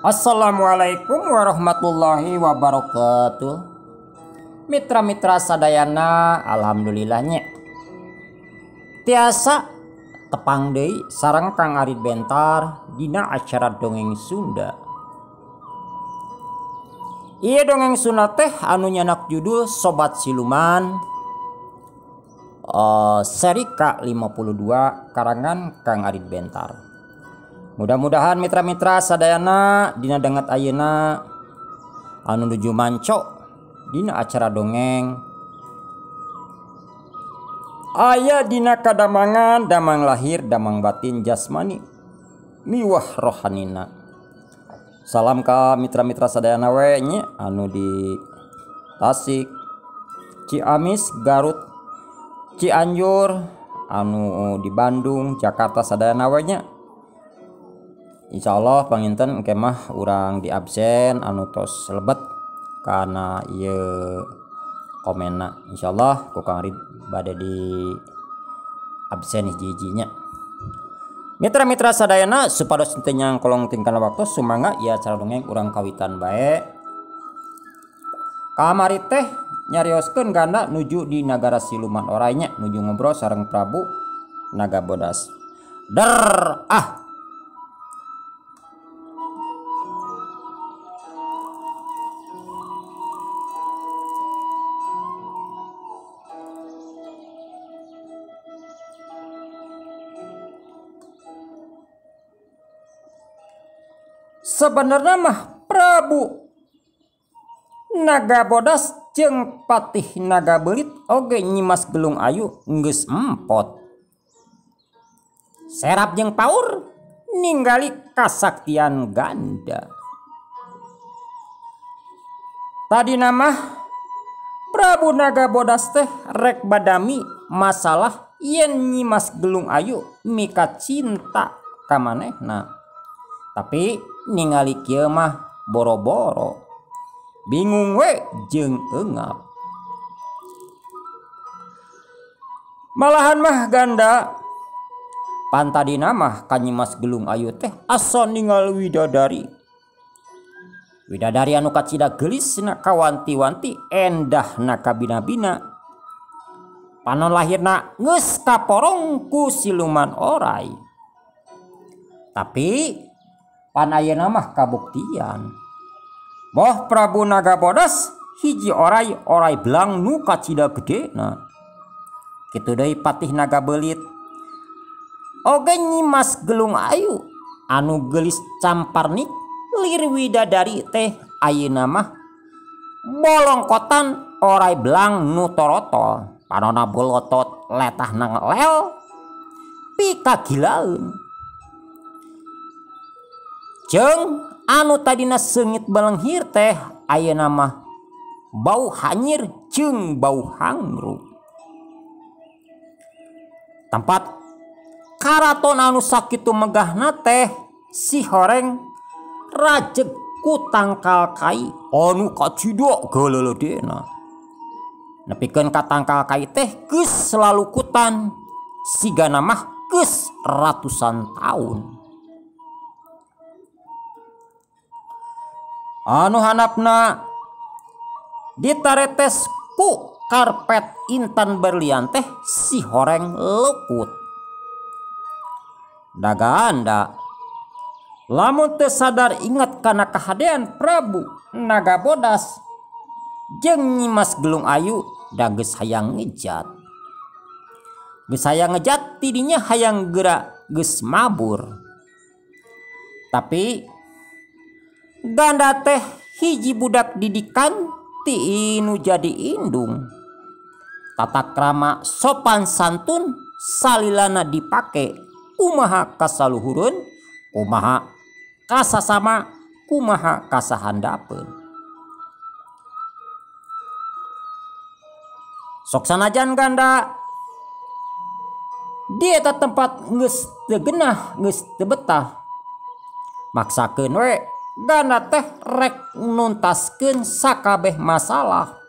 Assalamualaikum warahmatullahi wabarakatuh. Mitra-mitra sadayana, alhamdulillahnya tiasa tepang deui sareng Kang Arid Bentar dina acara dongeng Sunda. Ieu dongeng Sunda teh anu nyanak judul Sobat Siluman, seri K52 karangan Kang Arid Bentar. Mudah-mudahan mitra-mitra sadayana dina danget ayeuna anu nuju manco dina acara dongeng aya dina kadamangan, damang lahir, damang batin, jasmani miwah rohanina. Salam ka mitra-mitra sadayana we nya anu di Tasik, Ciamis, Garut, Cianjur, anu di Bandung, Jakarta sadayana we nya. Insyaallah panginten engke mah urang di absen anu tos lebet kana ieu komenna. Insyaallah ku Kang Arid bade di absen hiji-hijinya. Mitra-mitra sadayana supados teu nyangkolong tingkana waktu sumangga ieu acara dongeng urang kawitan bae. Kamari teh nyarioskeun ganda nuju di nagara siluman orai nya, nuju ngobrol sareng Prabu Naga Bodas. Der ah. Sebenarnya mah Prabu Naga Bodas jeung Patih Naga Belit oge Nyimas Gelung Ayu geus empot. Serap jeung paur ninggali kasaktian ganda. Tadina mah Prabu Naga Bodas teh rek badami masalah yen Nyimas Gelung Ayu mika cinta ka manehna. Tapi ningali kieu mah boro-boro bingung we jeung eungap. Malahan mah ganda pantadina mah ka Nyimas Gelung Ayu teh asa ningal widadari. Widadari anu kacida geulisna kawanti-wanti endahna kabina-bina. Panon lahirna geus kaporong ku siluman orai. Tapi pan ayeuna mah kabuktian boh Prabu Naga Bodas hiji orai orai belang nu kacida gedena. Kitu deui Patih Naga Belit oge Nyimas Gelung Ayu anu geulis camparnik lir widadari teh ayeuna mah bolongkotan orai belang nu torotol, panona bolotot letahna ngelel pikagilaeun. Jeung anu tadina seungit balenghir teh ayeuna mah bau hanyir jeung bau hangru. Tempat karaton anu sakitu megahna teh si horeng rajeg ku tangkal kai anu kacida geleledena. Nepikeun ka tangkal kai teh geus lalukutan sigana mah geus ratusan taun. Anu hanapna ditaretes ku karpet intan berlian teh si horeng lukut. Daganda lamun teu sadar ingat kana kahadean Prabu Naga Bodas jeung Nyimas Gelung Ayu da geus hayang ngejat. Geus hayang ngejat tidinya hayang geura geus mabur. Tapi ganda teh hiji budak didikan ti inu jadi indung. Tata krama sopan santun salilana dipake kumaha kasaluhureun, kumaha kasasama, kumaha kasahandapeun. Sok sanajan ganda di eta tempat geus teu genah, geus teu betah. Maksakeun we ganda teh rek nuntaskeun sakabeh masalah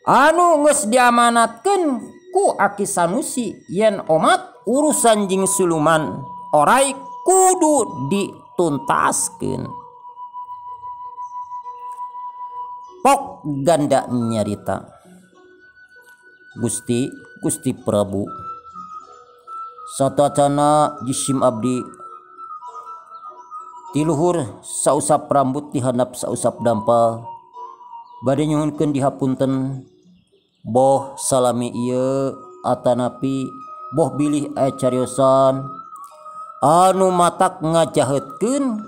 anu geus diamanatkeun ku Aki Sanusi yen omat urusan jeung siluman orai kudu dituntaskeun. Pok Ganda nyarita, Gusti Gusti Prabu, satacana jisim abdi tiluhur sausap rambut dihandap sausap dampal bade nyuhunkeun dihapunten boh salami ieu atanapi boh bilih aya cariosan anu matak ngajahetkeun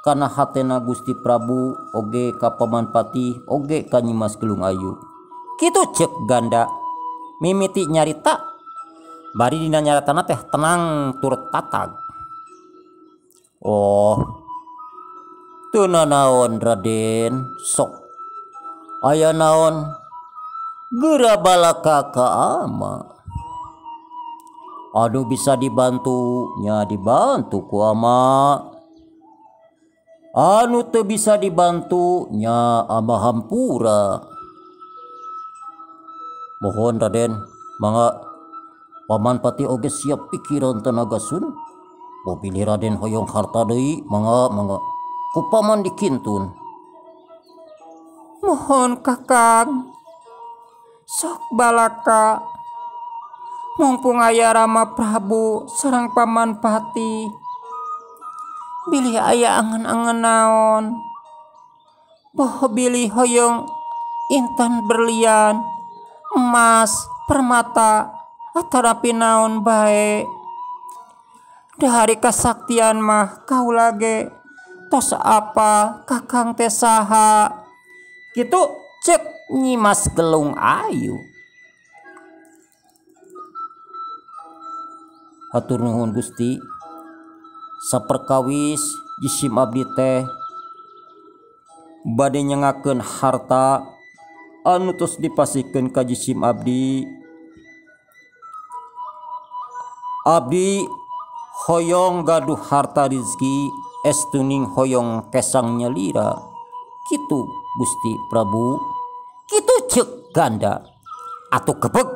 kana hatena Gusti Prabu oge ka Paman Patih oge ka Nyimas Gelung Ayu. Kitu ceuk Ganda mimiti nyarita bari dina nyaritana teh tenang tur tatag. Oh, teu nanaon Raden, sok aya naon geura balaka ka ama. Aduh bisa dibantu nya dibantu ku ama. Anu teu bisa dibantu nya ama hampura. Mohon Raden, mangga Paman Patih oge siap pikiran tenaga sun. Boh bilih Raden hoyong harta deui, mangga mangga ku paman dikintun. Mohon Kakang, sok balaka mumpung aya Rama Prabu sareng Paman Patih. Bilih aya angen-angen naon, boh bilih hoyong intan berlian, emas, permata, atanapi naon bae. Dari kasaktian mah kaula ge tos apa Kakang teh saha. Kitu ceuk Nyimas Gelung Ayu. Hatur nuhun Gusti, saperkawis jisim abdi teh bade nyengakeun harta anu tos dipasihkeun ka jisim abdi. Abdi hoyong gaduh harta rizki estuning hoyong kesang nyalira. Kitu Gusti Prabu, kitu ceuk Ganda. Atuh kebeg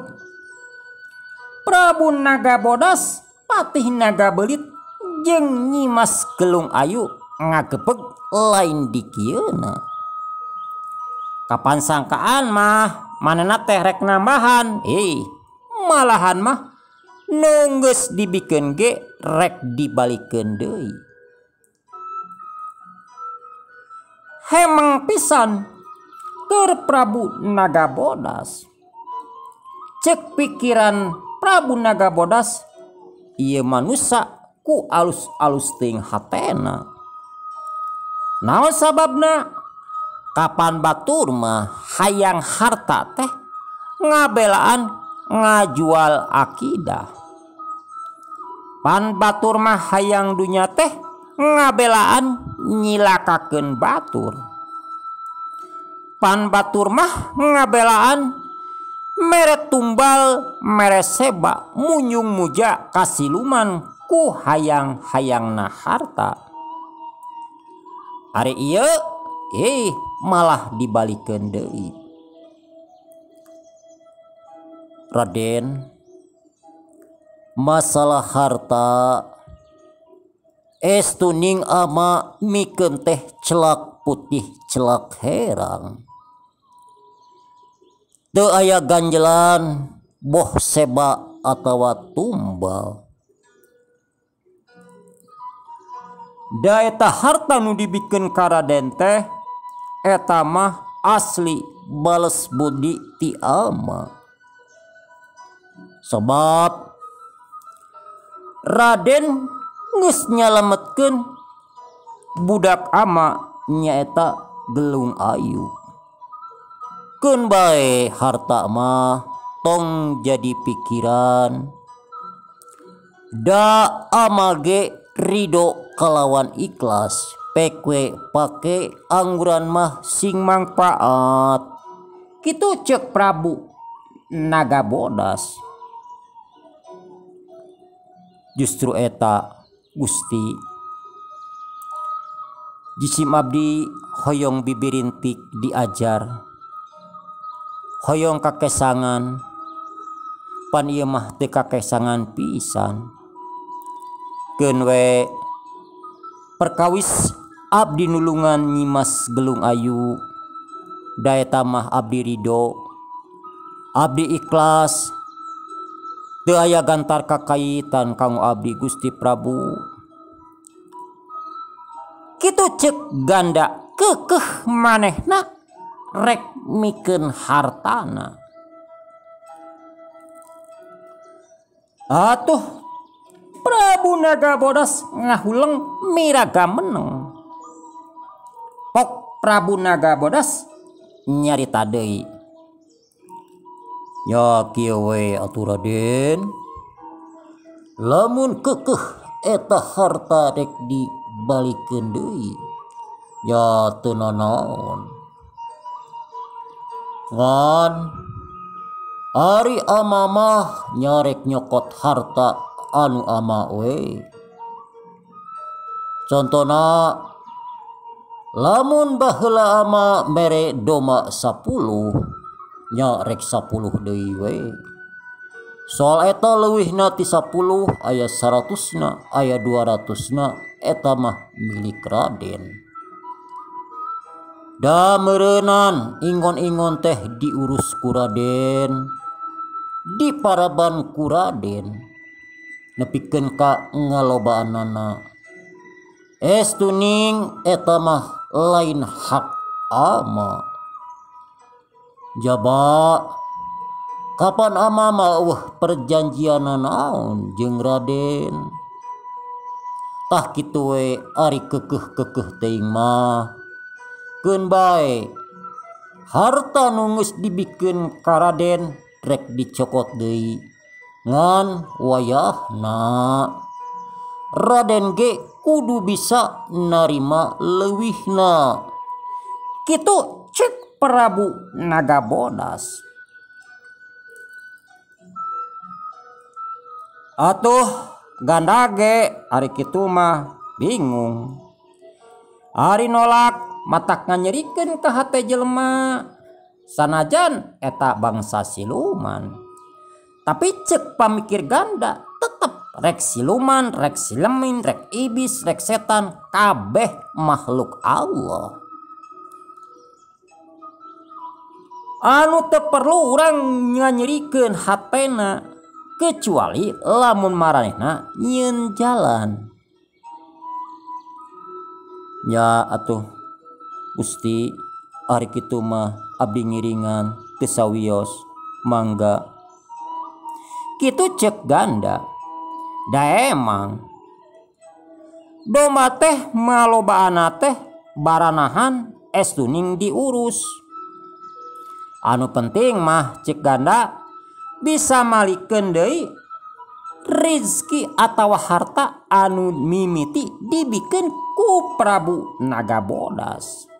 Prabu Naga Bodas, Patih Naga Belit jeung Nyimas Gelung Ayu ngagebeg lain dikieuna. Kapan sangkaan mah manehna teh rek nambahan, malahan mah nu geus dibikeun ge rek dibalikeun deui. Hemeng pisan keur Prabu Naga Bodas. Cek pikiran Prabu Naga Bodas, ieu manusa ku alus-alus teuing hatena. Naon sababna? Kapan batur mah hayang harta teh ngabelaan ngajual akidah. Pan batur mah hayang dunya teh ngabelaan nyilakakeun batur. Pan batur mah ngabelaan mere tumbal mere seba munyung muja kasiluman ku hayang-hayangna harta. Ari ieu malah dibalikeun deui. Raden, masalah harta estuning ama mikeun teh celak putih celak herang. Teu aya ganjelan boh seba atawa tumbal. Da eta harta nu dibikeun ka Raden teh eta mah asli bales budi ti ama. Sebab Raden geus nyalametkeun budak ama nyaeta Gelung Ayu. Keun bae harta mah tong jadi pikiran. Da ama ge ridho kalawan ikhlas, pekwe pake angguran mah sing mangpaat. Kitu ceuk Prabu Naga Bodas. Justru eta Gusti, jisim abdi hoyong bibirintik diajar, hoyong kakesangan, pan ieu mah teu kakesangan pisan. Keun we Perkawis abdi nulungan Nyimas Gelung Ayu da eta mah abdi ridho, abdi ikhlas, teu aya gantar kakaitan kanggo abdi Gusti Prabu. Kitu cek ganda kekeh manehna rek mikeun hartana. Atuh Prabu Naga Bodas ngahuleng miraga meneng. Pok Prabu Naga Bodas nyarita deui. Ya kieu we atuh Raden, lamun kekeh eta harta rek dibalikeun deui ya teu nanaon. Ngan ari ama mah nyarek nyokot harta anu ama we. Contona lamun baheula ama mere domba 10 nya rek 10 deui we. Soal eta leuwihna ti 10 aya 100na aya 200na eta mah milik Raden. Da meureunan ingon-ingon teh diurus ku Raden, diparaban ku Raden, nepikeun ka ngalobaanana. Estuning eta mah lain hak ama. Jaba kapan ama mah eueuh perjanjianna naon jeung Raden. Tah kitu we ari kekeh-kekeh teuing mah. Keun bae harta nu geus dibikeun ka Raden rek dicokot deui ngan wayahna Raden ge kudu bisa narima leuwihna. Kitu cek Prabu Naga Bodas. Atuh ganda ge ari kitu mah bingung. Ari nolak matak nganyerikeun ka hate jelema sanajan eta bangsa siluman. Tapi cek pamikir ganda tetep rek siluman, rek silemin, rek ibis, rek setan, kabeh makhluk Allah. Anu teu perlu urang nganyerikeun hatena kecuali lamun maranehna nyieun jalan. Ya atuh Gusti ari kitu mah abdi ngiringan teu sawios mangga. Kitu cek ganda. Da emang domba teh malobaana teh baranahan estuning diurus. Anu penting mah cek ganda bisa malikeun deui rizki atawa harta anu mimiti dibikeun ku Prabu Naga Bodas.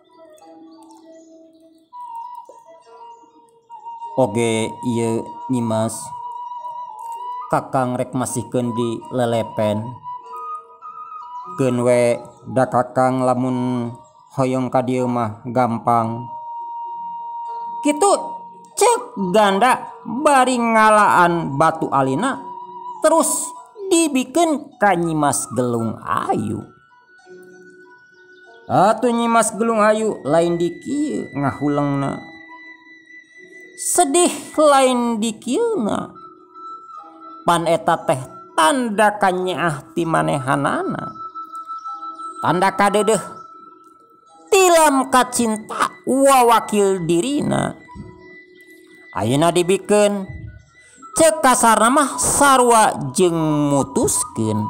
Oge ieu Nyimas kakang rek masihkeun di lelepen. Keun we da kakang lamun hoyong ka dieu mah gampang. Kitu cek ganda bari ngalaan batu alina terus dibikeun ka Nyimas Gelung Ayu. Atuh Nyimas Gelung Ayu lain di kieu ngahulengna. Sedih lain di kieuna. Pan eta teh tanda kanyaah ti manehanana. Tanda kadedeh tilam kacinta wawakil dirina. Ayeuna dibikeun cek kasarna mah sarua jeung mutuskeun.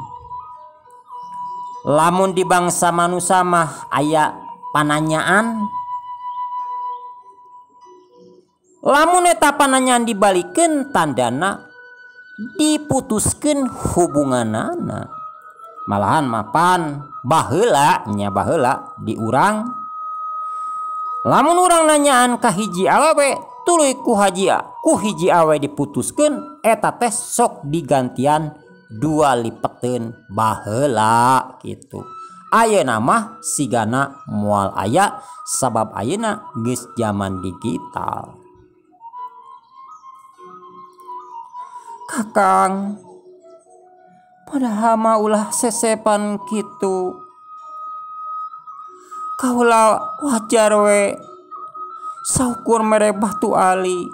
Lamun di bangsa manusa mah aya pananyaan. Lamun eta pananyaan dibalikeun tandana diputuskeun hubunganana. Malahan mapan baheula nya baheula di urang. Lamun urang nanyaan ka hiji awewe tuluy ku hiji awe diputuskeun eta teh sok digantian dua lipeteun baheula kitu. Ayeuna mah sigana moal aya sabab ayeuna geus jaman digital. Kakang, padahal mah ulah sesepan kitu. Kaula wajar we saukur mere batu ali.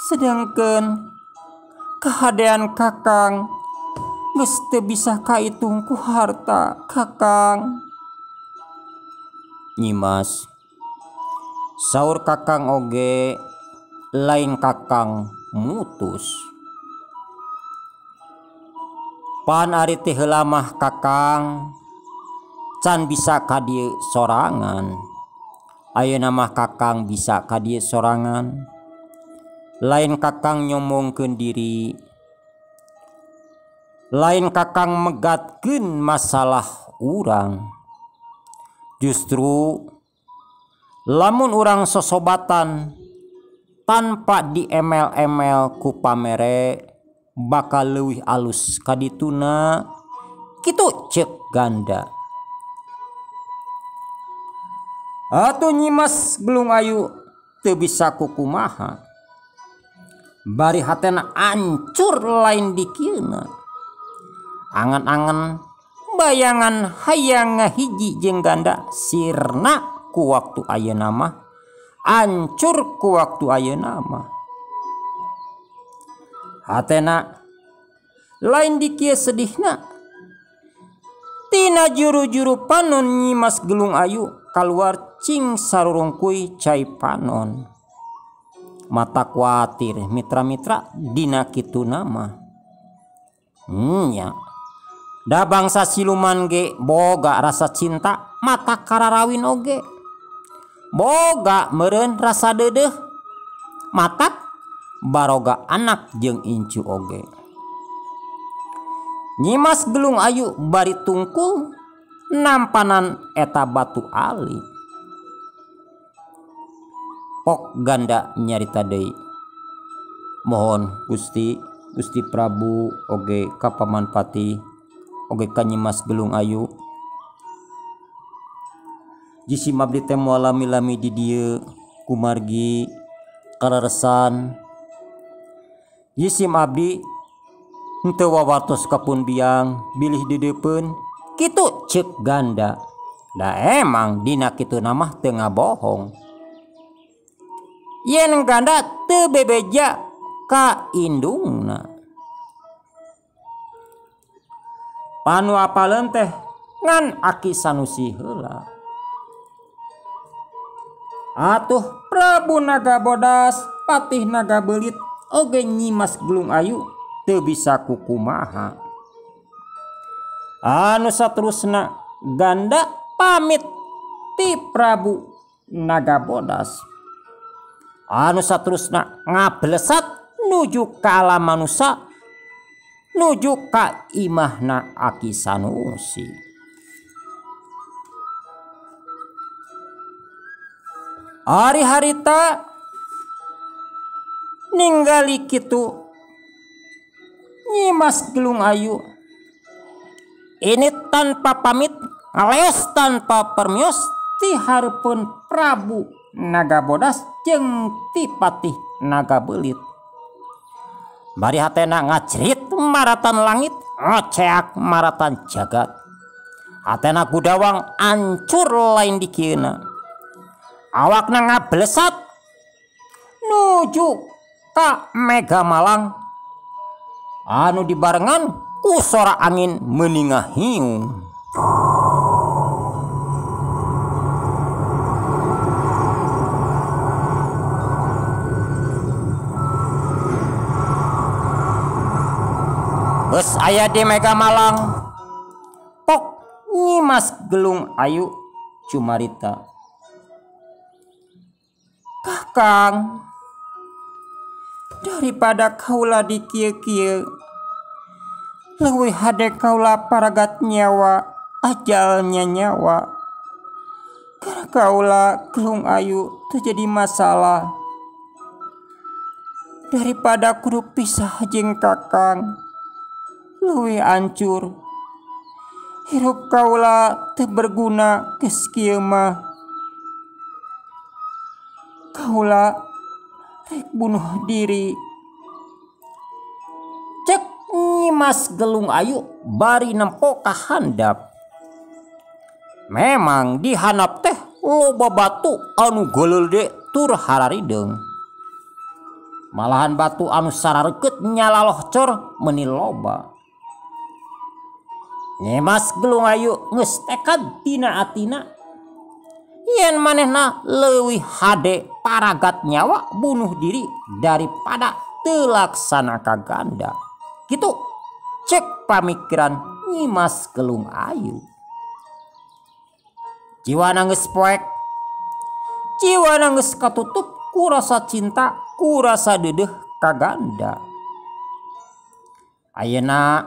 Sedangkeun kahadean Kakang geus teu bisa kaitung ku harta Kakang. Nyimas, saur Kakang oge lain Kakang mutus. Pan ari teh heula mah Kakang can bisa ka dieu sorangan. Ayeuna mah Kakang bisa ka dieu sorangan. Lain Kakang nyombongkeun diri, lain Kakang megatkeun masalah urang. Justru lamun urang sosobatan tanpa diemel-emel ku pamere bakal leuwih alus kadituna. Kitu ceuk Ganda. Atuh Nyimas Gelung Ayu teu bisa kukumaha. Bari hatena ancur lain dikieuna. Angan-angan bayangan hayang ngahiji jeung Ganda sirna ku waktu ayeuna mah, ancur ku waktu ayeuna mah. Hatena lain dikieu sedihna. Tina juru-juru panon Nyimas Gelung Ayu kaluar cing sarurungkuy cai panon. Mata kuatir mitra-mitra dina kitu nama. Nya. Da bangsa siluman ge boga rasa cinta mata kararawin oge. Boga meureun rasa deudeuh matak baroga anak jeung incu oge. Nyimas Gelung Ayu bari tungkul nampanan eta batu ali. Pok Ganda nyarita deui. Mohon Gusti, Gusti Prabu oge ka Paman Patih oge ka Nyimas Gelung Ayu. Jisim abdi teh moal lami-lami di dieu kumargi kaleresan. Jisim abdi henteu wawartos ka pun biang bilih dideupeun. Kitu ceuk Ganda. Da emang dina kitu mah teu ngabohong. Yen Ganda teu bebeja ka indungna. Panu apaleun teh ngan Aki Sanusi heula. Atuh Prabu Naga Bodas, Patih Naga Beulit oge Nyimas Gelung Ayu teu bisa kukumaha. Anu saterusna Ganda pamit ti Prabu Naga Bodas. Anu saterusna ngablesat nuju ka alam manusa, nuju ka imahna Aki Sanusi. Ari harita ninggali kitu Nyimas Gelung Ayu ini tanpa pamit ngaleos tanpa permios ti hareupeun Prabu Naga Bodas jeung ti Patih Naga Beulit. Bari hatena ngacerit maratan langit, ngoceak maratan jagat. Hatena gudawang ancur lain dikieuna. Awakna ngablesat nuju ka Mega Malang anu dibarengan ku sora angin meningah hiung. Geus aya di Mega Malang, pok Nyimas Gelung Ayu cumarita. Kakang, daripada kaula di kieu-kieu, leuwih hade kaula paragat nyawa, ajalnya nyawa. Karena kaula Gelung Ayu terjadi masalah. Daripada kudu pisah jeung Kakang, leuwih ancur. Hirup kaula teu berguna geus kieu mah. Kaula rek bunuh diri. Cek Nyimas Gelung Ayu bari nempo ka handap. Memang di handap teh loba batu anu geleulde tur hararideung. Malahan batu anu sarareukeut nyalalohcor meuni loba. Nyimas Gelung Ayu geus tekad tina atina yen manehna leuwih hade paragat nyawa bunuh diri daripada teu laksana kaganda. Kitu cek pamikiran Nyimas Gelung Ayu. Jiwana geus poek, jiwana geus katutup ku rasa cinta, ku rasa deudeuh kaganda. Ayeuna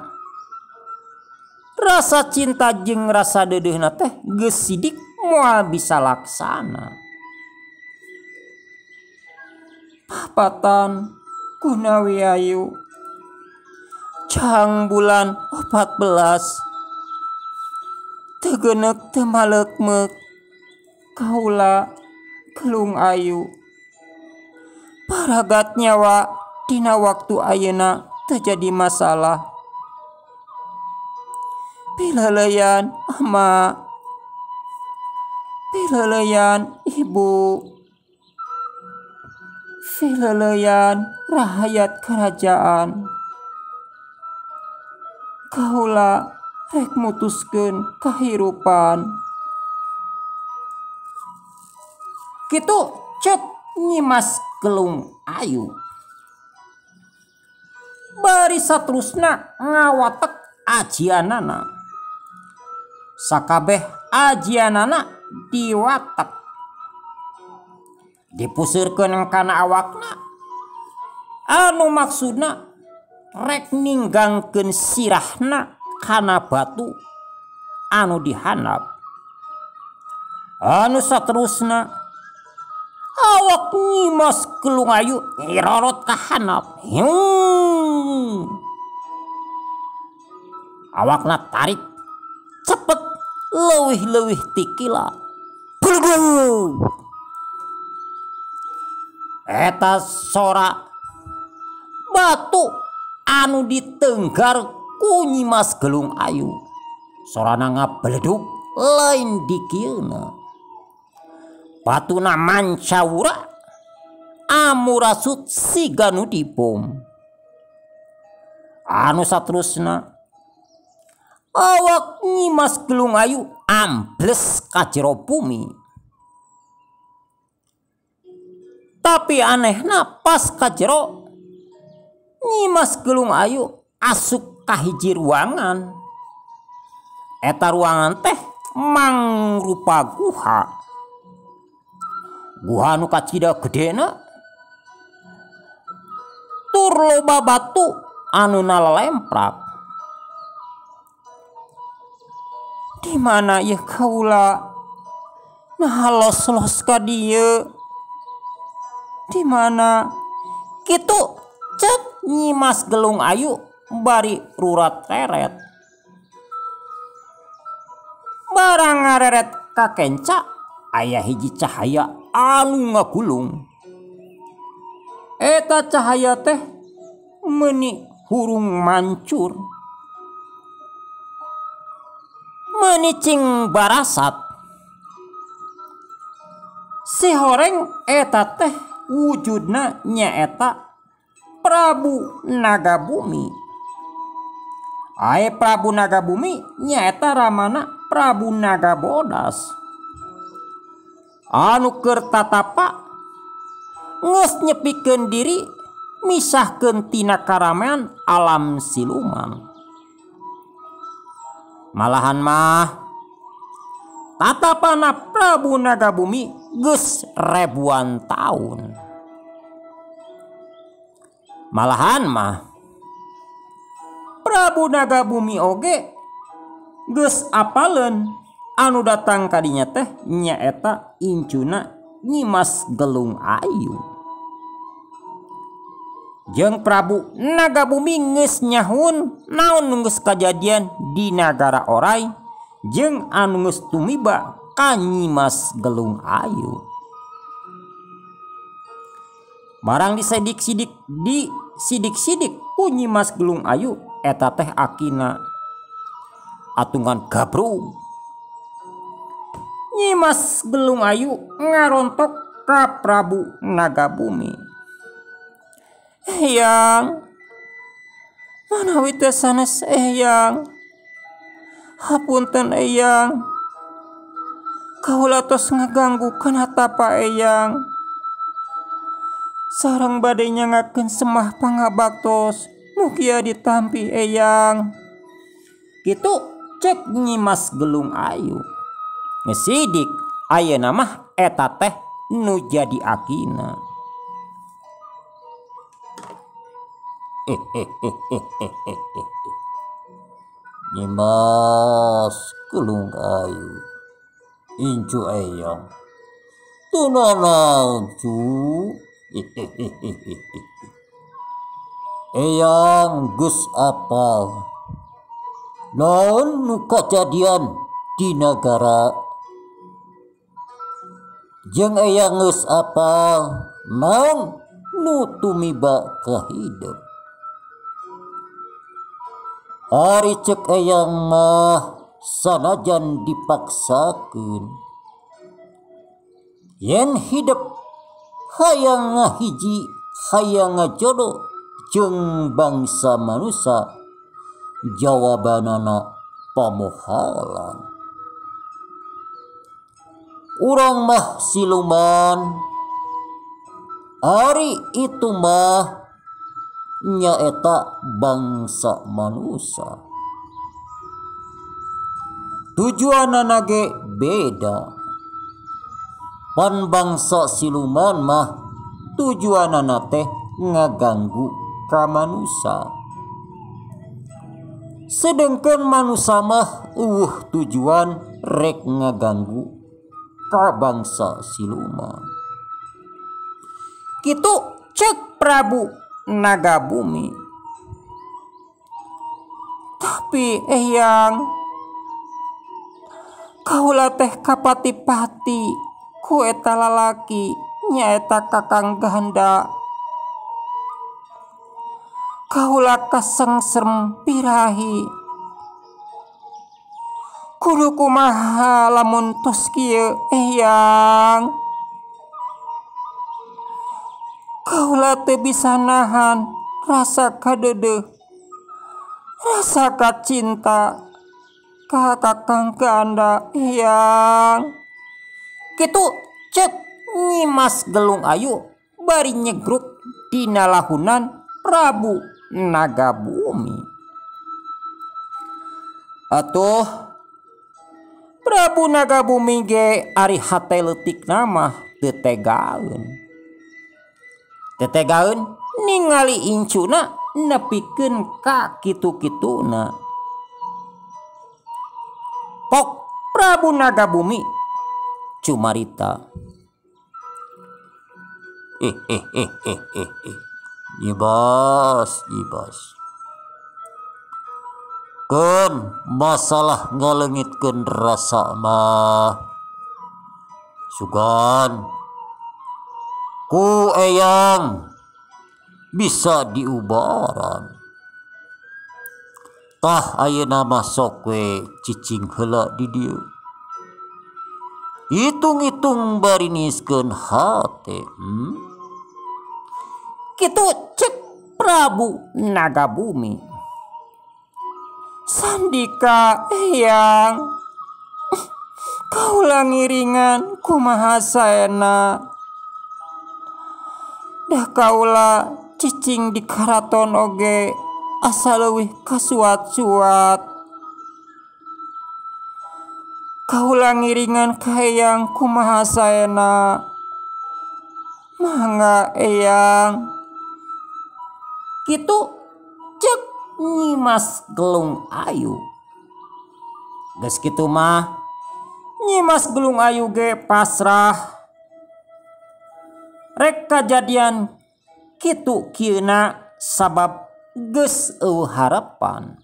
rasa cinta jeung rasa deudeuhna teh geus sidik moal bisa laksana. Papatan kunawi ayu cang bulan 14 teu geuneuk teu maleukmeuk kaula Gelung Ayu. Paragat nyawa dina waktu ayeuna teu jadi masalah. Pileleyan ama, pileleyan ibu, pileleyan rahayat kerajaan. Kaula rek mutuskeun kahirupan. Kitu cek Nyimas Gelung Ayu. Bari saterusna ngawatek ajianana. Sakabeh ajianana diwatek, dipuseurkeun kana awakna anu maksudna rek ninggangkeun sirahna kana batu anu dihandap. Anu saterusna awak Nyimas Gelung Ayu nyirorot ka handap. Awakna tarik cepet leuwih-leuwih tikila. Bulbul. Eta sora batu anu ditenggar ku Nyimas Gelung Ayu. Sorana ngabeledug lain dikieuna. Batuna mancawura amurasut siga nu dibom. Anu saterusna awak Nyimas Gelung Ayu ambles ka jero bumi. Tapi anehna pas ka jero Nyimas Gelung Ayu asup ka hiji ruangan. Eta ruangan teh mangrupa guha. Guha nu kacida gedena tur loba batu anu nalemprak. Di mana ieu kaula? Nah los-los ka dieu. Di mana? Kitu cek Nyimas Gelung Ayu bari rurat reret. Barang ngareret ka kenca aya hiji cahaya anu ngagulung. Eta cahaya teh meuni hurung mancur, meuni cing barasat. Si horeng eta teh wujudna nyaeta Prabu Nagabumi. Ae Prabu Nagabumi nyaeta ramana Prabu Nagabodas. Anu keur tatapa geus nyepikeun diri misahkeun tina karamean alam siluman. Malahan mah tatapana Prabu Nagabumi geus ribuan taun. Malahan mah Prabu Nagabumi oge geus apaleun anu datang kadinya teh nyaeta incuna Nyimas Gelung Ayu. Jeung Prabu Nagabumi geus nyahun naon nu geus kajadian di nagara orai jeung anu geus tumiba ka Nyimas Gelung Ayu. Barang disidik-sidik disidik-sidik ku Nyimas Gelung Ayu eta teh akina atungan gabrug. Nyimas Gelung Ayu ngarontok ka Prabu Nagabumi. Eyang, manawi teh sanes eyang. Hapunten eyang. Kaula tos ngaganggu kana tapa eyang. Sareng bade nyangakeun semah pangabaktos, mugia ditampi eyang. Kitu cek Nyimas Gelung Ayu. Ngesidik ayeuna mah eta teh nu jadi akina. Nyimas Gelung Ayu incu eyang teu nanaon cu. Eyang geus apal naon nu kajadian di nagara, jeung eyang geus apal naon nu tumiba ka hidup. Ari cek eyang mah sanajan dipaksakeun yen hidup hayang ngahiji hayang ngajodoh jeung bangsa manusia, jawabanana pamohalan. Urang mah siluman, ari itu mah nyaeta bangsa manusia. Tujuanana ge beda. Pan bangsa siluman mah tujuanana teh ngaganggu ka manusia. Sedengkeun manusia mah eueuh tujuan rek ngaganggu ka bangsa siluman. Kitu cek Prabu Nagabumi. Tapi eyang, kaula teh kapati-pati ku eta lalaki nyaeta Kakang Ganda. Kaula kasengsem birahi. Kudu kumaha lamun tos kieu eyang. Kaula teu bisa nahan rasa kadeudeuh, rasa kacinta ka Kakang Ganda eyang. Kitu cek Nyimas Gelung Ayu bari nyegruk dina lahunan Prabu Nagabumi. Atuh Prabu Nagabumi ge ari hate leutikna mah teu tegaeun. Teu tegaeun ningali incuna nepikeun ka kitu-kituna. Pok Prabu Nagabumi cumarita. Ibas, ibas. Keun masalah ngalengitkeun rasa mah. Sugan ku eyang bisa diubaran. Tah ayeuna mah sok we cicing heula di dieu. Hitung-hitung bari niskeun hate. Kitu cek Prabu Nagabumi. Sandika eyang, kaula ngiringan kumaha saena. Dah kaula cicing di karaton oge asa leuwih kasuat-suat. Kaula ngiringan ka eyang kumaha saena. Mangga eyang. Kitu cek Nyimas Gelung Ayu. Geus kitu mah Nyimas Gelung Ayu ge pasrah. Rek kajadian kitu kieuna sabab geus eueuh harapan.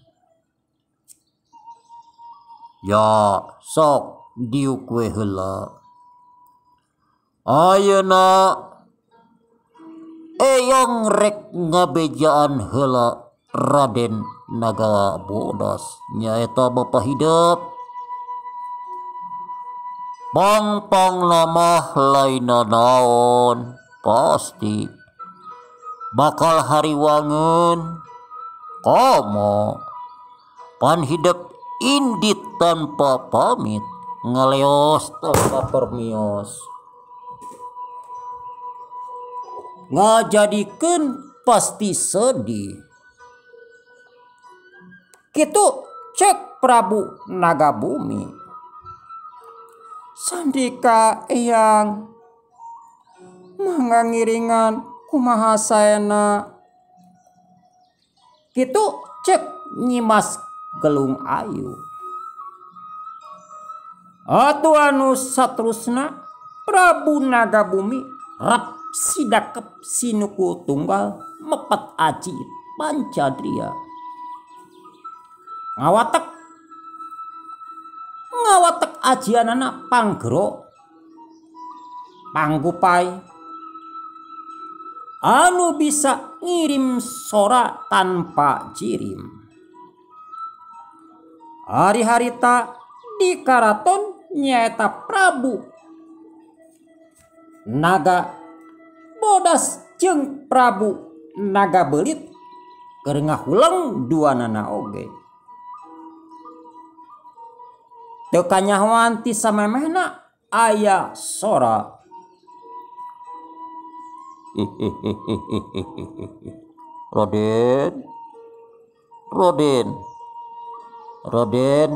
Ya sok diuk we heula. Ayeuna eyang rek ngabejaan heula Raden Naga Bodas nyaeta bapa hidup. Pang-pang namah lain naon pasti bakal hariwangeun komo pan hidep indit tanpa pamit ngaleos tanpa permios ngajadikeun pasti sedih. Kitu cek Prabu Nagabumi. Sandika eyang mangga ngiringan kumaha saena. Kitu cek Nyimas Gelung Ayu. Atuh anu saterusna Prabu Nagabumi rap sidakep sinuku tunggal mepet aji pancadria. Ngawatek ngawatek ajianana panggero panggupai anu bisa ngirim sora tanpa jirim. Hari-harita di karaton nyaeta Prabu Naga Bodas jeung Prabu Naga Belit keur ngahuleng duanana oge. Teu kanyahoan ti samemehna aya sora. Raden, Raden, Raden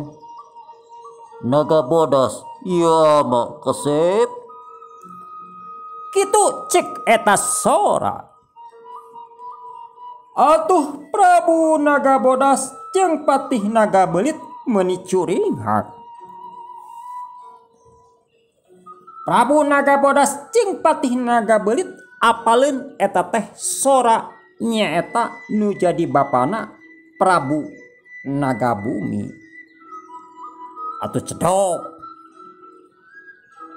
Naga Bodas ieu mah kasep. Kitu cek eta sora. Atuh Prabu Naga Bodas jeung Patih Naga Belit meuni curinghak. Prabu Naga Bodas jeung Patih Naga Belit apaleun eta teh sora nyaeta nu jadi bapana Prabu Nagabumi. Atuh cedok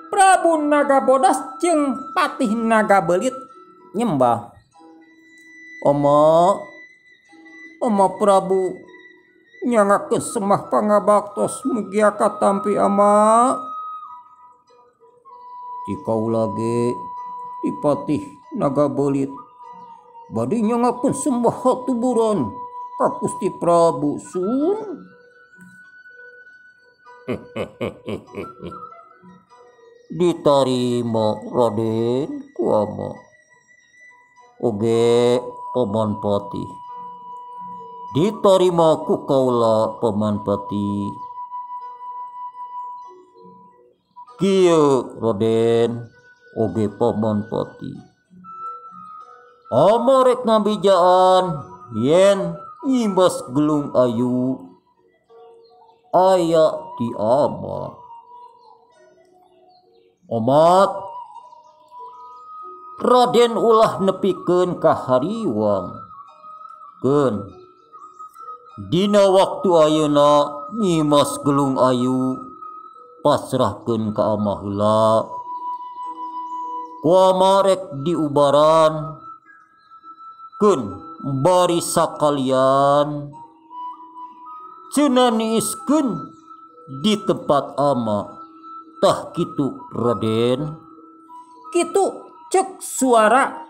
Prabu Naga Bodas jeung Patih Naga Belit nyembah. Oma, Oma Prabu nyangakeun semah pangabaktos mugia katampi ama. Di kaula ge di Patih Naga Belit bade nyangakeun sembah hatuburan ka Gusti Prabu Sun. Ditarima Raden ku ama. Oge Paman Patih. Ditarima ku kaula Paman Patih. Kieu Raden oge Paman Patih. Ama rek ngabijaan yen Nyimas Gelung Ayu aya di ama. Omat Raden ulah nepikeun ka hariwang. Keun dina waktu ayeuna Nyimas Gelung Ayu pasrahkeun ka ama heula. Ku ama rek diubaran keun bari sakalian cenah niiskeun di tempat ama. Tah kitu Raden. Kitu cek suara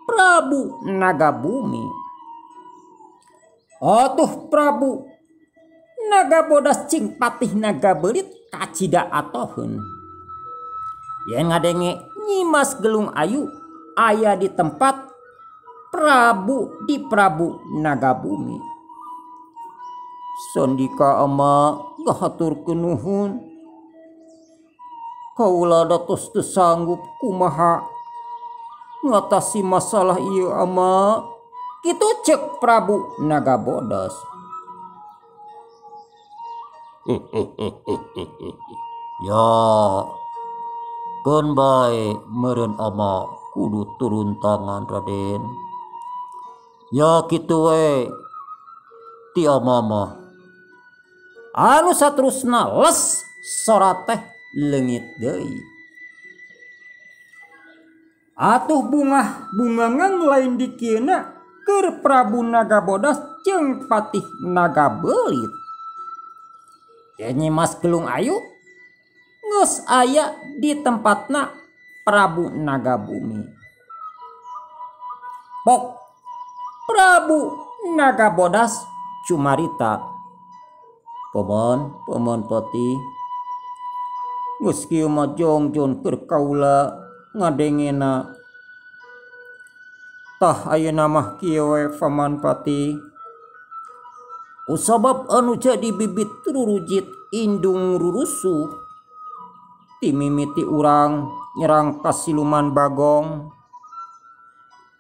Prabu Nagabumi. Atuh Prabu Naga Bodas jeung Patih Naga Belit kacida atoheun. Yen ngadenge Nyimas Gelung Ayu aya di tempat Prabu di Prabu Nagabumi. Sandika ama ngahaturkeun nuhun. Kaula datos teu sanggup kumaha ngatasi masalah ieu ama. Kitu cek Prabu Naga Bodas. Ya keun bae meureun ama kudu turun tangan Raden. Ya kitu we ti ama mah. Anu saterusna les sora teh leungit deui. Atuh bungah bungangan lain dikieuna keur Prabu Naga Bodas jeung Patih Naga Belit. Ye Nyimas Gelung Ayu geus aya di tempatna Prabu Nagabumi. Pok Prabu Nagabodas cumarita. Paman, paman Patih, geus kieu mah jongjon keur kaula ngadengena. Tah ayeuna mah kieu we Paman Patih. Kusabab anu jadi bibit rurujit indung rurusuh timimiti urang nyerang ka siluman bagong,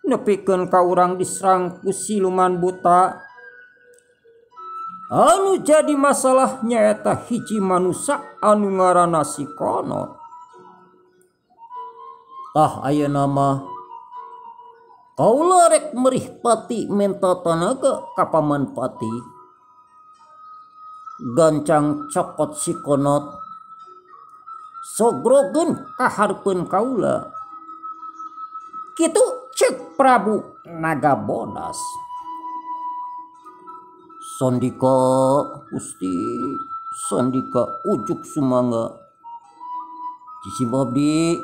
nepikeun ka urang diserang ku siluman buta. Anu jadi masalah nyaeta hiji manusa anu ngaranna si Konot. Tah ayeuna mah kaula rek merih pati menta tanaga ka Paman Patih. Gancang cokot si Konot sogrogeun ka hareupeun kaula. Kitu cek Prabu Nagabodas. Sandika Gusti, sandika ujuk sumangga. Cisim abdi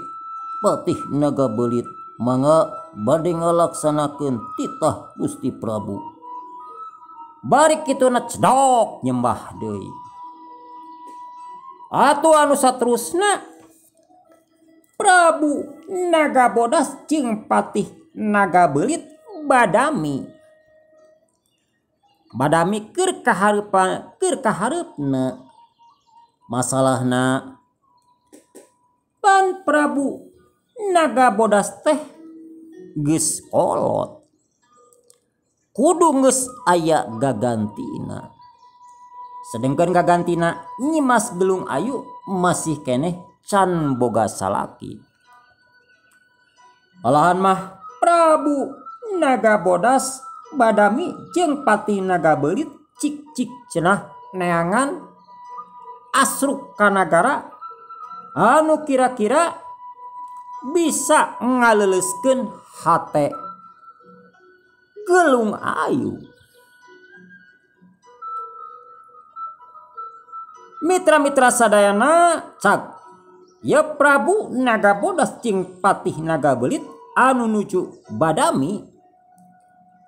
Patih Naga Belit mangga bade ngalaksanakeun titah Gusti Prabu. Bari kituna cedok nyembah deui. Atuh anu saterusna Prabu Nagabodas jeung Patih Naga Belit badami. Badami keur kahareupan, keur kahareupna. Masalahna pan Prabu Nagabodas teh geus kolot. Kudu geus aya gagantina. Sedengkeun gagantina Nyimas Gelung Ayu masih keneh can boga salaki. Alahan mah Prabu Nagabodas badami jeung Patih Naga Belit cik-cik cenah neangan asruk ka nagara anu kira-kira bisa ngaleleuskeun hate Gelung Ayu. Mitra-mitra sadayana cag ya Prabu Nagabodas jeung Patih Naga Belit anu nuju badami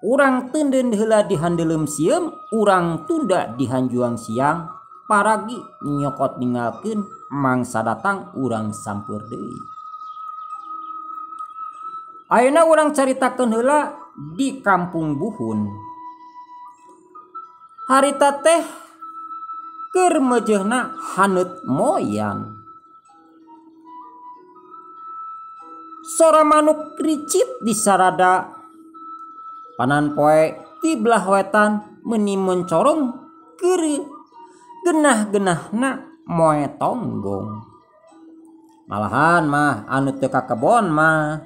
urang teunden heula di handeuleum sieum, urang tunda di hanjuang siang, paragi nyokot ninggalkeun mangsa datang urang sampeur deui. Ayeuna urang caritakeun heula di kampung Buhun. Harita teh keur meujeuhna haneut moyan. Sora manuk ricit di sarada. Panan poe ti belah wetan meuni mencorong keur genah-genahna moe tonggong. Malahan mah anu teu ka kebon mah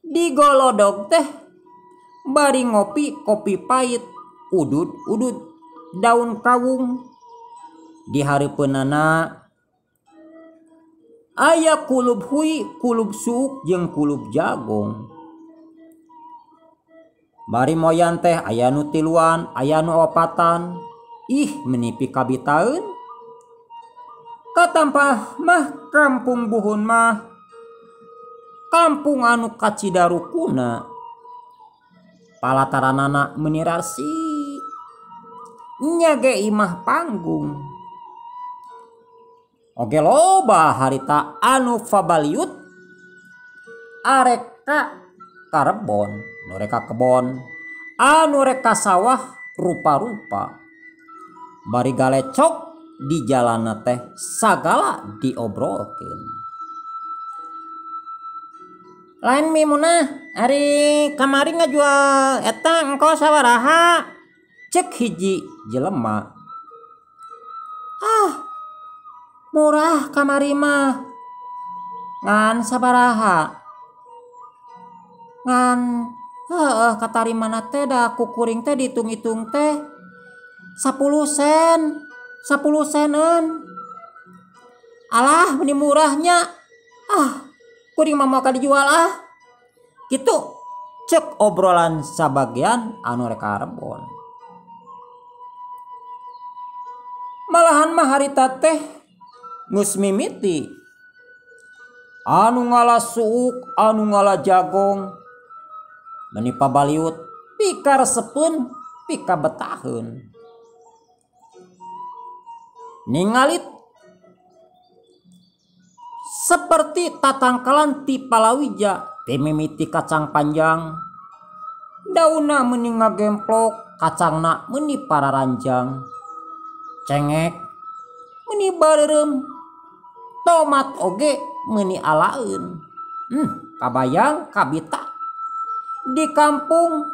digolodog teh bari ngopi kopi pahit, udud-udud daun kawung. Di hareupeunana aya kulub hui, kulub suuk jeung kulub jagong. Bari moyan teh aya nu tiluan, aya nu opatan. Ih, menipi kabitaeun. Katampah mah kampung Buhun mah kampung anu kacidarukuna. Palataranana meuni rasik. Nya ge imah panggung. Oge loba harita anu fabaliut arek ka karebon, nu rek ka kebon, anu rek ka sawah rupa-rupa. Bari galecok di jalanna teh sagala diobrolkeun. Lain Mimunah, ari kamari ngajual eta engko sabaraha? Cek hiji jelema. Ah, murah kamari mah. Ngan sabaraha? Ngan heueuh katarimana teh da kukuring teh diitung-itung teh 10 sen, 10 seneun. Alah, meni murahnya. Ah, kuring mah moal dijual ah. Kitu cek obrolan sabagian anu rek karebon. Malahan mah harita teh geus mimiti. Anu ngala suuk, anu ngala jagong, meni pabaliut pikaresepeun pikabetaheun. Ningali seperti tatangkalan ti palawija teh mimiti kacang panjang, daunna meuni ngagemplok, kacangna meuni pararanjang, cengek meuni bareureum, tomat oge meuni alaeun. Kabayang kabita di kampung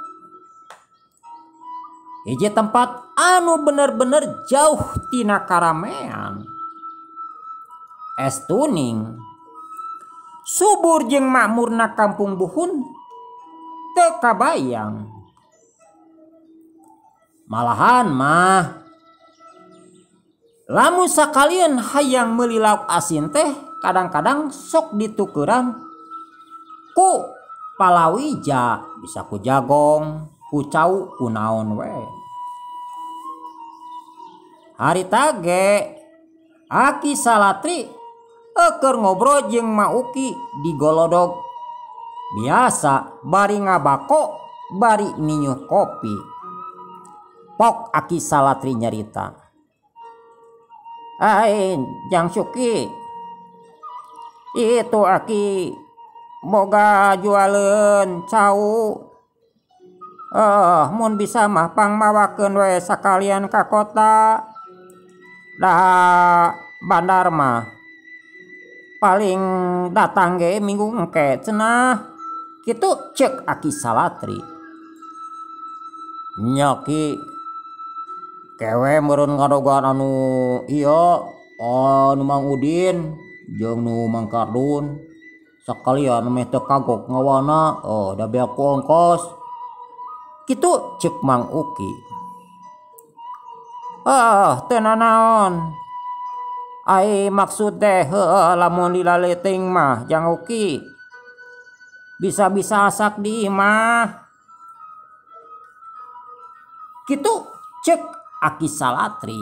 hiji tempat anu bener-bener jauh tina karamean. Es tuning subur jeung makmurna kampung Buhun teu kabayang. Malahan mah lamun sakalian hayang meuli lauk asin teh kadang-kadang sok ditukeran ku palawija, bisa ku jagong, ku cau, ku naon we. Harita ge Aki Salatri keur ngobrol jeung Ma Uki di golodog. Biasa bari ngabako bari ninyuh kopi. Pok Aki Salatri nyarita, "Ai Jang Suki, itu Aki boga jualeun cau. Mun bisa mah pangmawakeun we sakalian ka kota. Dah bandar mah paling datang ge minggu engke cenah." Kitu cek Aki Salatri. Nya Ki, kewe meureun ngadogan anu ieu, anu Mang Udin jeung nu Mang Kardun. Sakalian meh teu kagok ngawana, oh da beak ku ongkos. Kitu cek Mang Uki. Teu nanaon. Ai maksud teh heueuh lamun lilaleting mah Jang Uki. Bisa-bisa asak di imah. Kitu cek Aki Salatri.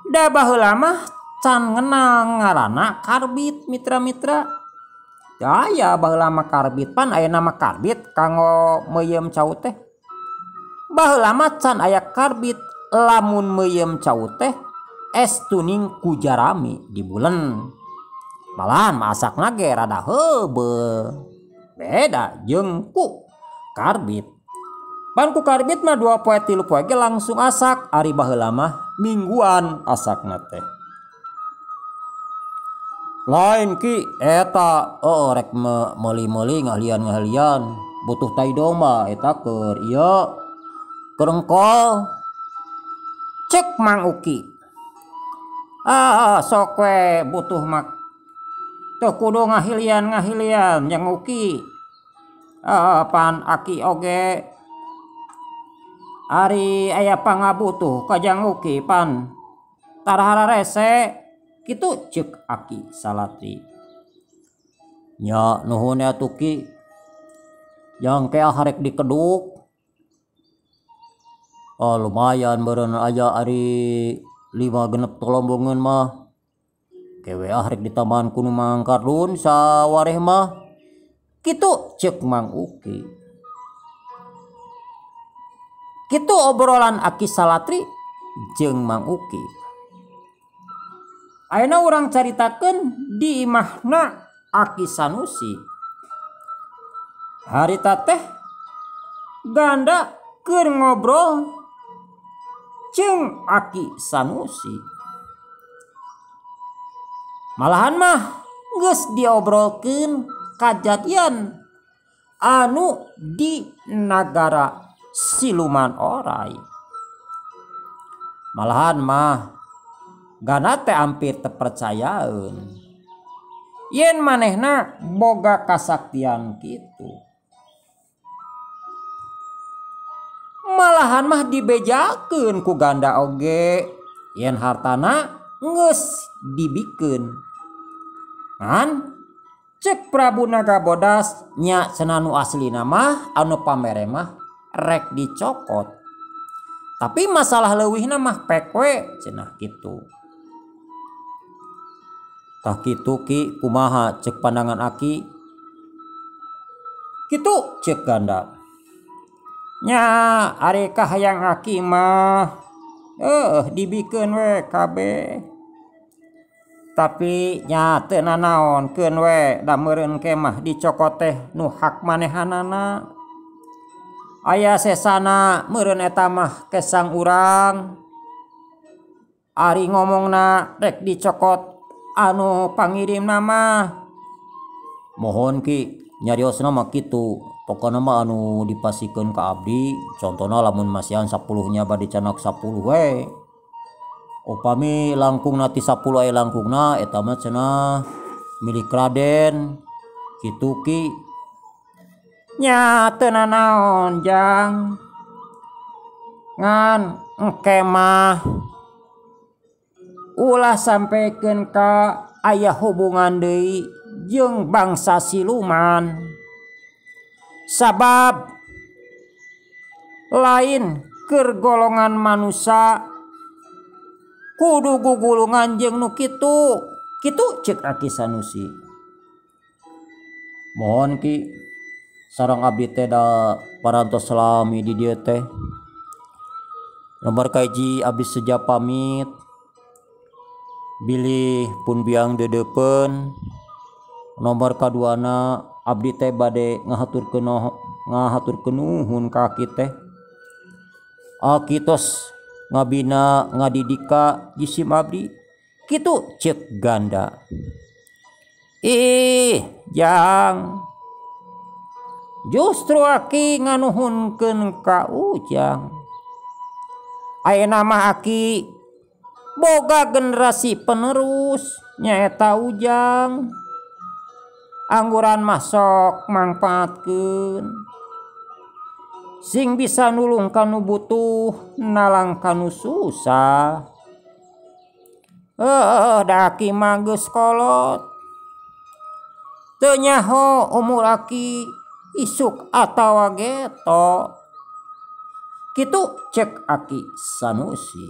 Da baheula mah can ngenal ngaranna karbit mitra-mitra. Aya baheula mah karbit, pan aya nama karbit kanggo meuyeum cau teh. Baheula mah can aya karbit, lamun meuyeum cau teh es tuning ku jarami di bulen. Malahan masakna ge rada heubeul. Beda jeung ku karbit. Pan ku karbit mah 2 poe 3 poe ge langsung asak, ari baheula mah mingguan asakna teh. Lain Ki, eta rek meuli-meuli ngahlian-ngahlian, butuh tai domba eta keur ieu keur engkol. Cek Mang Uki. Sok we butuh mah teu kudu ngahilian-ngahilian Jang Uki. Pan Aki oge ari aya pangabutuh ka Jang Uki pan tarahara rese. Kitu cek Aki Salatri. Nya nuhun atuh Ki. Jang ke harek dikeduk. Oh lumayan meureun aya ari 5 genep tolombongeun mah. Kewe ah rek ditambahan ku nu Mang Kardun sawareh mah. Kitu cek Mang Uki. Kitu obrolan Aki Salatri jeung Mang Uki. Ayeuna urang caritakeun di imahna Aki Sanusi. Harita teh ganda keur ngobrol jeung Aki Sanusi. Malahan mah geus diobrolkeun kajadian anu di nagara siluman orai. Malahan mah gana teh hampir terpercayaeun yen manehna boga kasaktian kitu. Malahan mah dibejakeun ku ganda oge yen hartana geus dibikeun. Ngan cek Prabu Naga Bodas nya cenah nu aslina mah anu pamere mah rek dicokot. Tapi masalah leuwihna mah pek we cenah kitu. Tah kitu Ki, kumaha cek pandangan Aki? Kitu cek Ganda. Nya ari kahayang Aki mah dibikeun we kabeh. Tapi nya teu nanaon keun we da meureun kemah dicokot teh nu hak manehanana. Aya sesana meureun eta mah kesang urang. Ari ngomongna rek dicokot anu pangirimna mah. Mohon Ki, nyariosna mah kitu. Pokona mah anu dipasikeun ka abdi, contona lamun masihan 10 nya bade canak 10 we. Upami langkungna ti 10 aya langkungna eta mah cenah milik Raden. Kitu Ki. Nya teu nanaon Jang. Ngan engke mah ulah sampaikan ka aya hubungan deui jeung bangsa siluman. Sabab lain keur golongan manusia kudu gugulungan jeung nu kitu. Kitu cek Aki Sanusi. Mohon Ki, sareng abdi teh da parantos salami di dieu teh. Nomor kahiji abdi seja pamit. Bilih pun biang deudeupeun. Nomor kaduana abdi teh bade ngahaturkeun nuhun ka Aki teh. Aki tos ngabina ngadidika jisim abdi. Kitu cek Ganda. Ih, Jang. Justru Aki nganuhunkeun ka Ujang. Ayeuna mah Aki boga generasi penerus nyaeta Ujang. Angguran mah sok mangpaatkeun. Sing bisa nulung kanu butuh, nalang kanu susah. Da Aki mah geus kolot. Teu nyaho umur Aki isuk atawa geto. Kitu cek Aki Sanusi.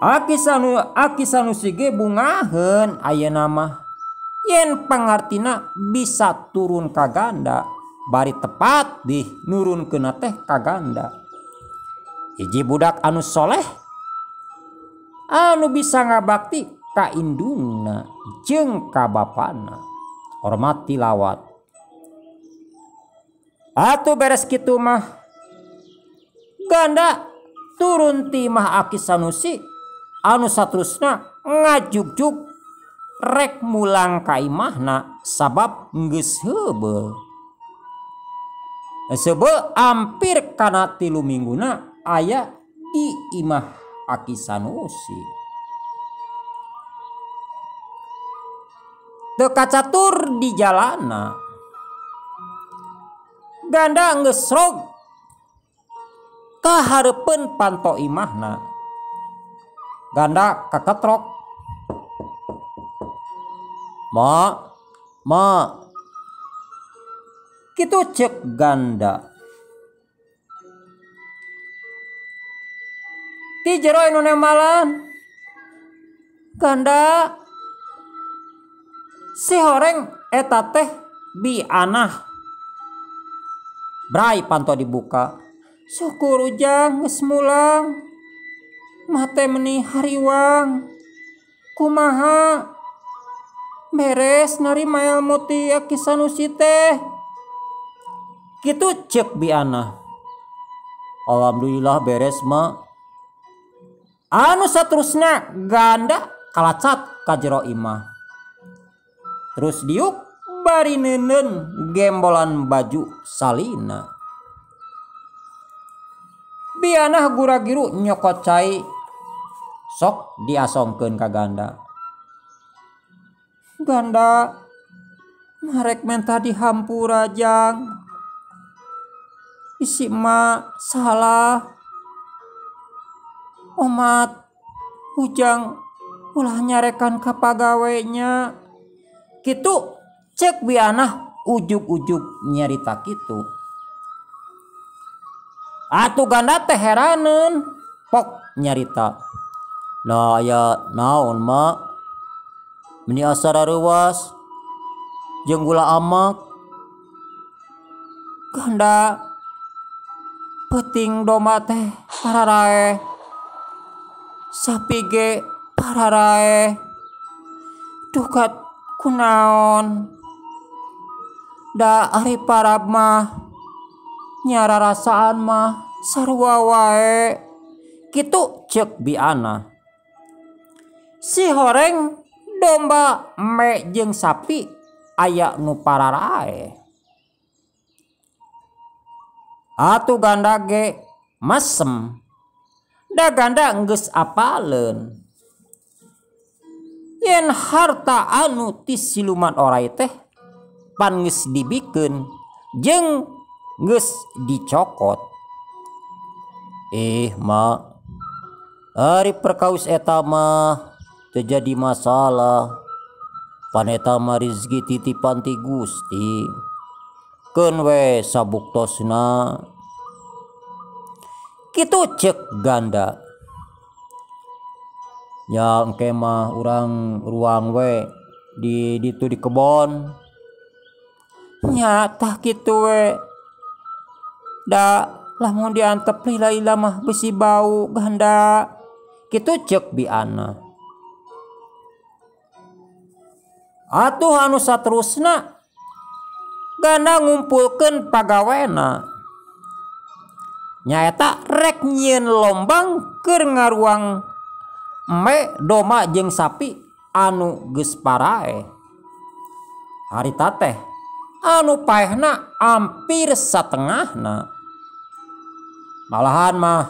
Aki Sanusi ge bungaheun ayeuna mah. Yen pangartina bisa turun ka Ganda, bari tepat dih nurunkeunna teh ka Ganda. Hiji budak anu soleh anu bisa ngabakti ka indungna jeung ka bapana. Hormat tilawat. Atuh beres kitu mah Ganda turun ti mah Aki Sanusi anu saterusna ngajugjug rek mulang ka imahna sabab geus heubeul. Seubeuh ampir kana 3 mingguna aya di imah Aki Sanusi. Teu kacatur di jalana. Ganda geus rog ka hareupeun panto imahna. Ganda kaketrok. Ma, ma. Kitu cek Ganda. Ti jero anu nembalan. Ganda si horeng eta teh bi anah. Brai panto dibuka. Syukur Ujang geus mulang. Mate meni hariwang. Kumaha? Beres narima ilmu ti Aki Sanusi teh. Kitu cek bi anah. Alhamdulillah beres ma. Anu saterusna Ganda kalacat ka jero imah. Terus diuk bari neuneun gembolan baju salina. Bianah gura-giru nyokot cai sok diasongkeun ka Ganda. Ganda marek menta dihampura Jang. Isi ma salah. Omat Ujang ulah nyarekan ka pagawenya. Kitu cek bianah ujug-ujug nyarita kitu. Atuh Ganda teh heraneun pok nyarita. Nah aya naon mak? Meni asa rareuwas jeung gula amak. Ganda peuting domba teh pararaeh, sapi ge pararaeh. Dukat kunaon? Da ari parab mah nyararasaan mah sarua wae. Kitu ceuk Biana. Si horeng domba me jeung sapi aya nu pararaeh. Atuh ganda ge mesem. Da ganda geus apaleun. Yen harta anu ti siluman orai teh pan geus dibikeun jeung geus dicokot. Mak, ari perkaus eta mah teu jadi masalah. Pan eta mah rezeki titipan ti Gusti. Keun we sabuktosna. Kitu ceuk ganda. Ya engke mah urang ruang we di ditu di kebon. Nya tah kitu we. Da lamun diantep lila-lila mah bisi bau ganda. Kitu ceuk Biana. Atuh anu saterusna ganda ngumpulkeun pagawena. Nyaeta rek nyieun lombang keur ngaruang me domba jeung sapi anu geus paraeh. Harita teh anu paehna hampir satengahna. Malahan mah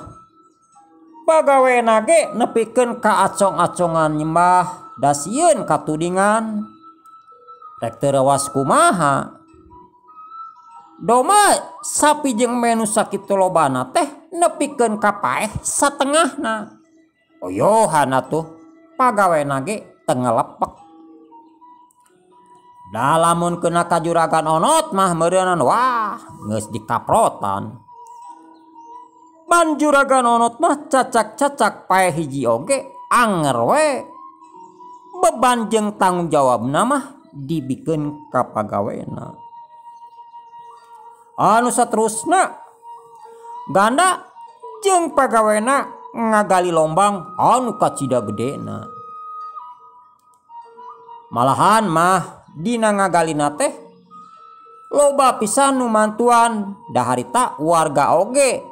pagawena ge nepikeun ka acong-acongan nyembah da sieun katudingan. Rek teu rewas kumaha? Domba sapi jeung menu sakitu lobana teh nepikeun ka paeh satengahna. Oyohan atuh pagawena ge teu ngalepek. Da lamun kena ka juragan onot mah meureunan wah geus dikaprotan. Ban juragan onot mah cacak-cacak paeh hiji oge anger we. Beban jeung tanggung jawabna mah dibikeun ka pagawena. Anu saterusna ganda jeung pagawena ngagali lombang anu kacida gedena. Malahan mah dina ngagalina teh loba pisan nu mantuan da harita warga oge.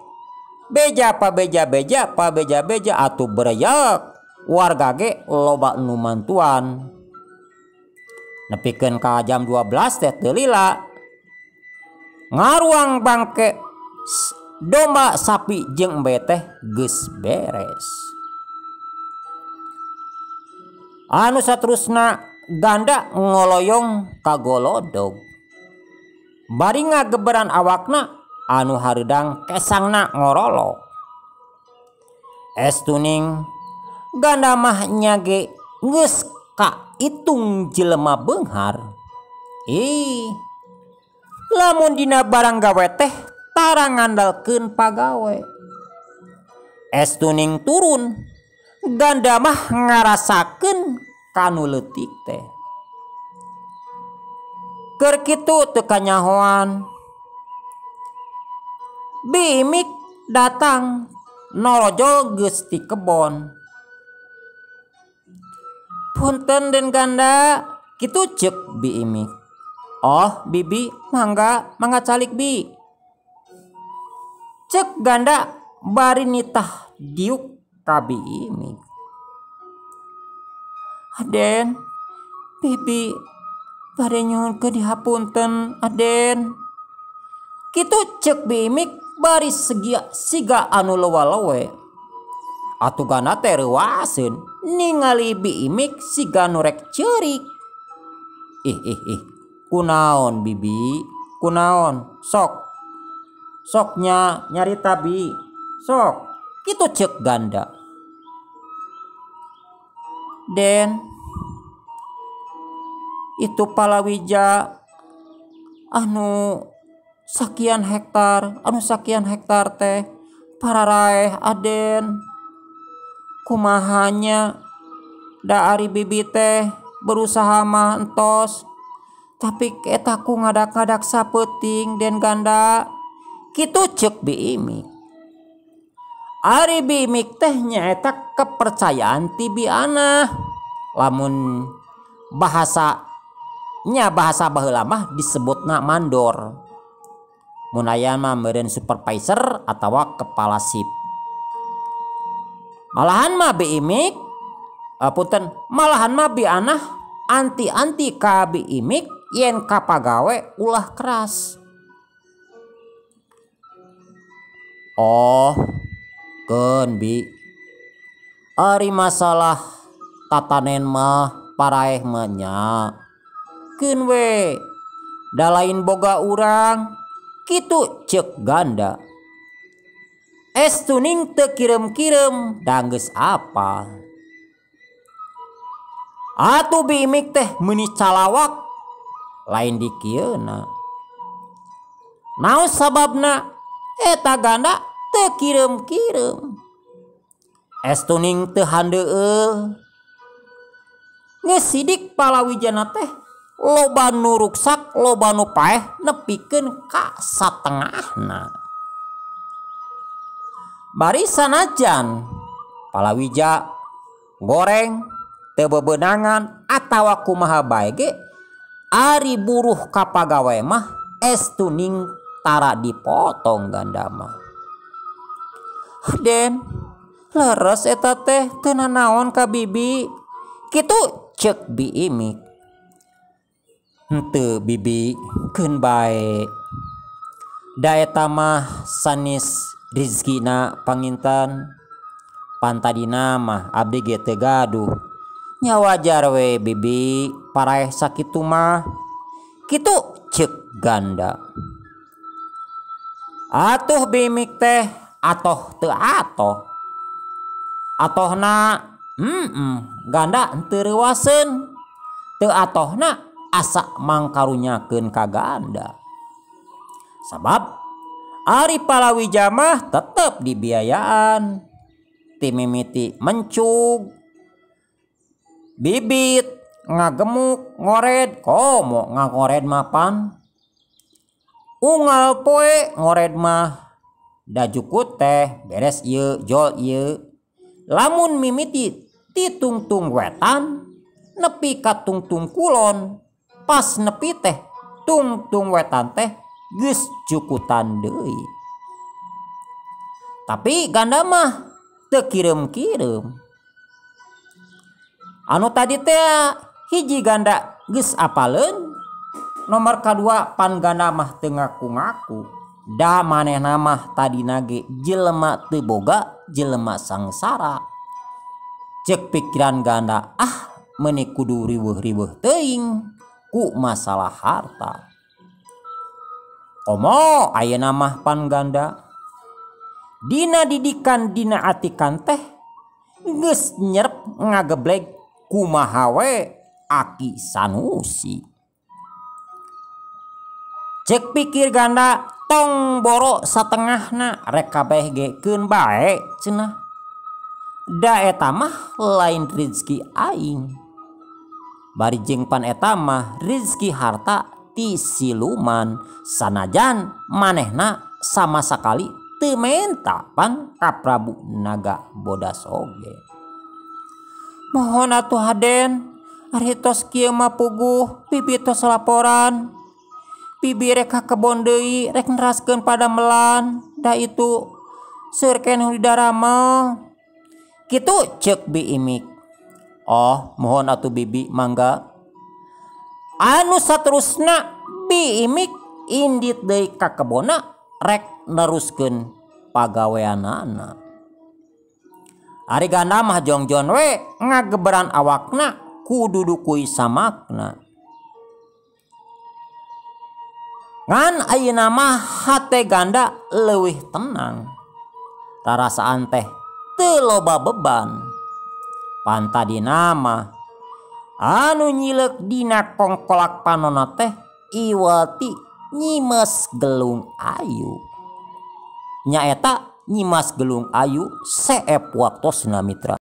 Beja pabeja beja pabeja beja atuh bereyak warga ge loba nu mantuan. Nepikeun ka jam 12 teh teu lila. Ngaruang bangke domba sapi jeung embe teh geus beres. Anu saterusna ganda ngoloyong ka golodog. Bari ngageberan awakna anu hareudang kesangna ngorolok. Estuning ganda mah nya ge geus kaitung jelema beunghar. Ih, lamun dina barang gawe teh tara ngandalkeun pagawe. Estuning turun ganda mah ngarasakeun kanu leutik teh. Keur kitu teu kanyahoan. Bimik datang norojol geus ti kebon. Punten den ganda, kitu ceuk Biimik. Oh bibi, mangga, mangga calik bi. Ceuk ganda bari nitah diuk ka Biimik. Aden, bibi bari nyuhunkeun dihapunten aden. Kitu ceuk Biimik bari segia siga anu lewa-lewe. Atuh ganda teh reuaseun ningali Biimik siga nu rek ceurik. Ih ih ih, kunaon bibi, kunaon, sok. Soknya nyarita bi, sok. Kitu ceuk ganda. Den, itu palawija anu sakian hektar, anu sakian hektar teh pararaeh aden. Kumahanya da ari bibi teh berusaha mah entos tapi eta ku ngadak-ngadak sapeuting Den Ganda. Kitu ceuk Bi Imik. Ari Bi Imik teh nyaeta kepercayaan ti Bi Anah. Lamun bahasanya bahasa baheula mah disebutna mandor. Mun aya mah meureun supervisor atawa kepala sip. Malahan mah Bi Imik punten, malahan mah Bi Anah anti-anti ka Bi Imik yen ka pagawe ulah keras. Oh, keun Bi. Ari masalah tatanen mah paraeh mah nya. Keun we. Da lain boga urang. Kitu ceuk Ganda. Estuning teu kirem-kirem da geus apal. Atuh Bi Imik teh meuni calawak lain dikieuna. Naon sababna? Eta Ganda teu kirem-kirem. Estuning teu handeueul. Geus sidik palawijana teh loba nu ruksak, loba nu paeh nepikeun ka satengahna. Bari sanajan palawija goreng teu bebenangan atawa kumaha bae ge ari buruh ka pagawe mah estuning tara dipotong Ganda mah. Den, leres eta teh teu nanaon ka bibi. Kitu ceuk Bi Imik. Henteu bibi, keun bae. Da eta mah sanes rizkina panginten. Pan tadina mah abdi ge teu gaduh. Nya wajar we bibi paraeh sakitu mah. Kitu ceuk Ganda. Atuh Bi Imik teh atoh teu atoh. Atohna Ganda henteu reuaseun. Teu atohna asa mangkarunyakeun ka Ganda. Sabab ari palawija mah tetep dibiayaan. Ti mimiti mencug, bibit, ngagemuk, ngored, komo ngagored mah pan. Unggal poe ngored mah da jukut teh beres ieu jol ieu. Lamun mimiti ti tungtung wetan nepi ka tungtung kulon, pas nepi teh tungtung wetan teh geus jukutan deui. Tapi Ganda mah teu kirem-kirem. Anu tadi teh hiji Ganda geus apaleun, nomor kadua pan Ganda mah teu ngaku-ngaku. Da manehna mah tadina ge jelema teu boga, jelema sangsara. Ceuk pikiran Ganda, ah meuni kudu riweuh-riweuh teuing ku masalah harta. Komo ayeuna mah pan Ganda dina didikan dina atikan teh geus nyerep ngagebleg kumaha we Aki Sanusi. Ceuk pikir Ganda tong boro satengahna rek kabeh ge keun bae cenah. Da eta mah lain rizki aing. Bari jeung pan eta mah rizki harta ti siluman sanajan manehna sama sakali teu menta pan ka Prabu Naga Bodas oge. Mohon atuh Haden, ari tos kieu mah puguh bibi tos laporan. Bibi rek ka kebon deui rek neraskeun padamelan da itu seueur keneh di daramel. Kitu ceuk Bi Imik. Oh, mohon atuh bibi mangga. Anu saterusna Bi Imik indit deui ka kebonna rek neruskeun pagaweanana. Ari Ganda mah jongjon we ngageberan awakna kudu dukui samakna. Ngan ayeuna mah hate Ganda leuwih tenang. Rarasaan teh teu loba beban. Pan tadina mah anu nyileuk dina kongkolak panonna teh iwati Nyimas Gelung Ayu. Nyaeta Nyimas Gelung Ayu seep waktosna mitra.